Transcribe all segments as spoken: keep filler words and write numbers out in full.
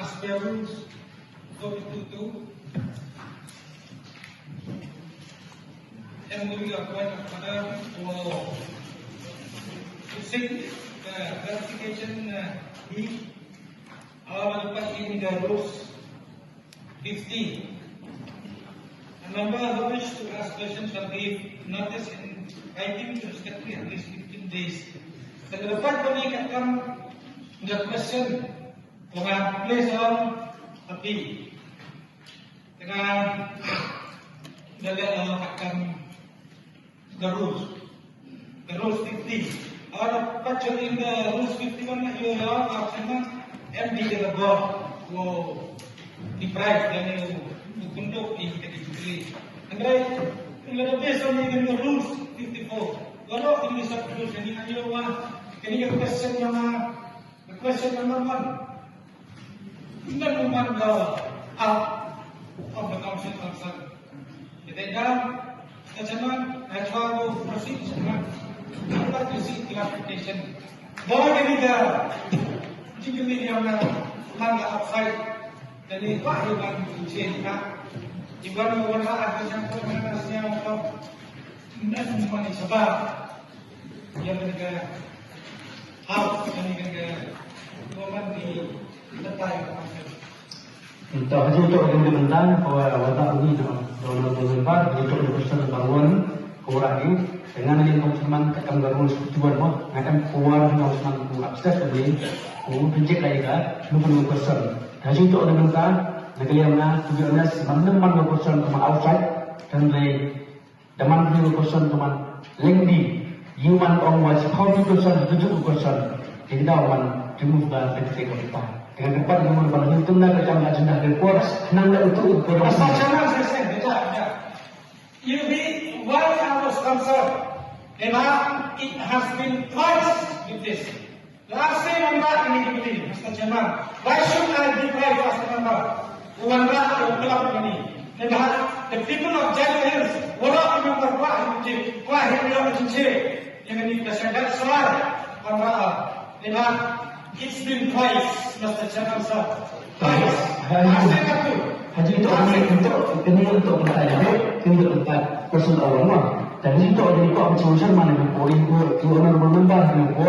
As per rules forty-two two, and we are quite a father for to seek, uh, clarification, uh, he, our, in the rules fifty. A member who wish to ask question shall give notice in writing to respectively at least fifteen days. Tang da pat bani ka kam da question ko nga place on appeal. Tang da le, uh, ka kam the rules. The rules fifty. Aur actually in the rules fifty-one na yo ya action na M D ke the board ko deprive yani ko kunduk i ke dikli. Andre, in the based on the rules fifty-four. Wala in the sub rules yani ayo wa kani ka question na The question number one. Ina numan the act of the council concerned. Kita dah, kita jangan, I try to proceed, jangan. Clarification. Dawa kani ka, jingkylli yong nga, man ka outside. Kani kwah i wan i chen ka. I wan i wan ha ka jang ko na sñiaw ko. Nan man i sabar. Yong kani ka house, kani ka, ko man di letai ko man. Toh, hajrong toh, hajrong di bynta, ko wa, wa da uni na, do na, do na ba, hajrong toh, question number one, ko wa di, dengan ni kong chairman, ka kam ka rules fifty-one mo, nga kam ko wa, kong chairman, ko access ka ni, ko pinjek ka ika, lu ko question. Hajrong toh, di bynta, na ka liang na, to be honest, man, man, man, question, ko ma outside, kan re, Da man ki question ka man lengthy. You man ong wa chiphaw ki question, tujuh ki question. Te ki daw man remove da, te ki take up ta. Te nga kyrpad ki man ban hitung na ka jam agenda ka report, nang la utu u report. Mister Chairman, sir, sir, beja, beja. You be why I was concerned. Ema, it has been twice with this. Last time, Honorable Committee, Mister Chairman, why should I be deprived as a member? Honorable, Honorable Committee, the people of Jaintia Hills, what are the member, what have you, what have you, what have you, you need to send that solar, Honorable, it's been twice, Mister Chairman, sir. Twice. Hai, hai. Last time, aku. Hajrong toh, ini untuk, ini untuk kita jadi, ini untuk kita personal awal, no? Tapi untuk jadi kok macam mana, mana ko, ini ko, Honorable Member, ini ko,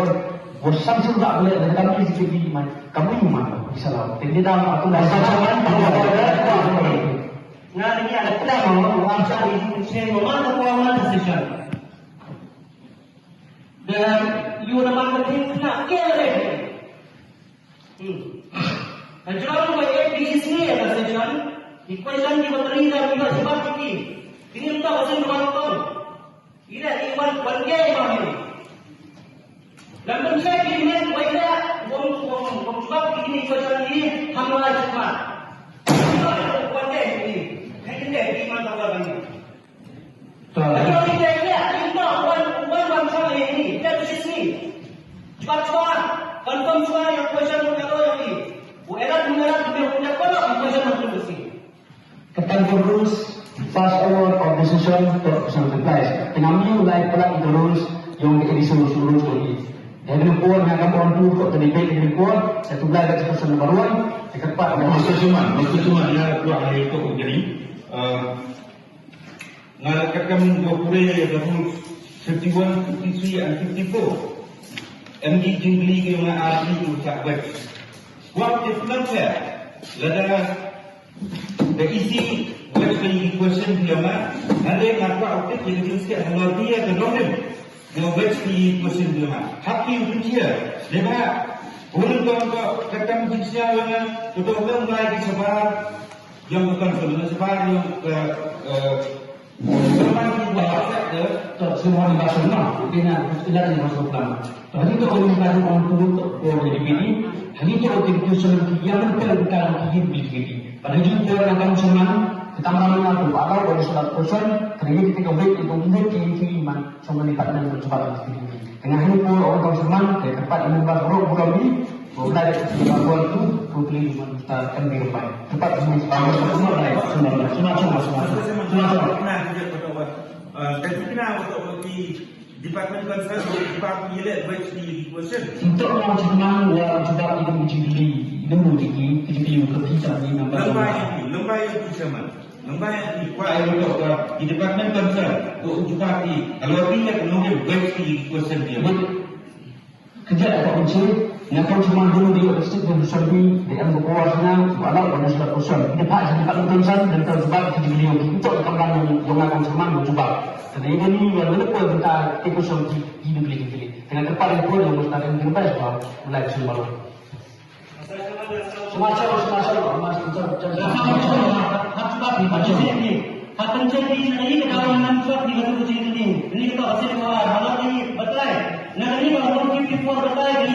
Bos samsung tak boleh, dan kami sikit di man, kami man, di salam. Jadi dah, aku dah salam, aku dah salam. Nga ni ada pula mau, aku asal di sini, saya mau mana, aku mana session. Dan you nama penting kena kere. Hmm. Hajrong ko A B C ada session. Equation di bateri dah, kita sebab ini. Ini entah pasal dua tahun. Ila i wan, wan ke wan ni. Lam ban check i men, wan ila, wong, wong, wong jubab i ni ko jan ni, ham la jubab. Wan ke ni, hai ke ni, i man ta wan ni. Ayo, i ke ni, i ma, wan, wan, wan sa ni, ni, ila tu sis ni. Jubab chwa, confirm chwa, yang ko jan ni, kalau yang ni. Bu erat, bu erat, bu erat, bu erat, bu erat, bu erat. Kata ka rules, first hour of the session, toh session replies. Tengah minggu lai pelak itu rules, yong ka edisi rules, rules ko ni. Dah kena por, dah kena por tu, toh tadi baik kena por, satu belah kat session number one, dekat part. Mister Chairman, Mister Chairman, ya, tu hari tu jadi, uh, nga la kat kam ko pure ya ka rules fifty-one, fifty-three and fifty-four. M D jingli ke nga arti tu tak baik. Waktu tu nanti, lada Da isi wet ki question biang ma, hale nga kwah u tip ya ka jingsiah halor ki ya ka nongrim. Yow wet ki question biang ma. Hap ki u tip ya. Leba, hun tong ko, katam jingsiah biang ma, ko tong tong lai ki sabar, yong ko tong tong sabar, yong, eh, eh, Toh, sino ni basong na, ina, ila ni basong na. Toh, hali toh, ni basong on tu, toh, ko ni bini. Hali toh, ti tu sino ki yang pel ka ki bini. Pada jumpa na kam sino, kita mana tu, atau ko sino person, kena kita ka wait, itu mungkin ki man, sama ni partner tu sebab ni. Tengah hari pun orang kam sino, kita dapat membahas orang bulan ni, Ko lai da ka ti ba ko tu, ko kli man ta kan bi rupai. Tepat sini separuh, semua lai, semua lai, semua, semua, semua, semua, semua, semua. Nah, kita betul, eh, dan kita betul di department concern, department ye le, baik di question. Untuk mau cakap wa jubab ini menjadi ilmu diki, kita perlu ke kita ni nampak. Lembai itu, lembai itu sama. Lembai itu, kuat yang betul, di department concern, ko jubab di, kalau tidak, nunggu baik di question dia. Kejap da ka pynche, nga kam sumang dulu di district dan sumbi, di em ko kuar sanga, ba la, ba na sila kusan. Ida pa jin ka tonsan, dan ka sebab ki jingli ki. Itu kam lang yang, yang nga kam sumang, yang jubab. Kerana ini ni, yang mana pun kita, kita kusan ki, ki dibeli, dibeli. Dengan tempat yang pun, yang mesti ada yang terbaik, ba, mulai kusan baru. Semacam, semacam, semacam, semacam. Hap jubab ni, hap jubab ni. Hap jubab ni, na ini ka kawan nan jubab ni, batu kucing ni. Ini kita hasil kawan, halor ni, betul. Na ini ka halor fifty-four betul.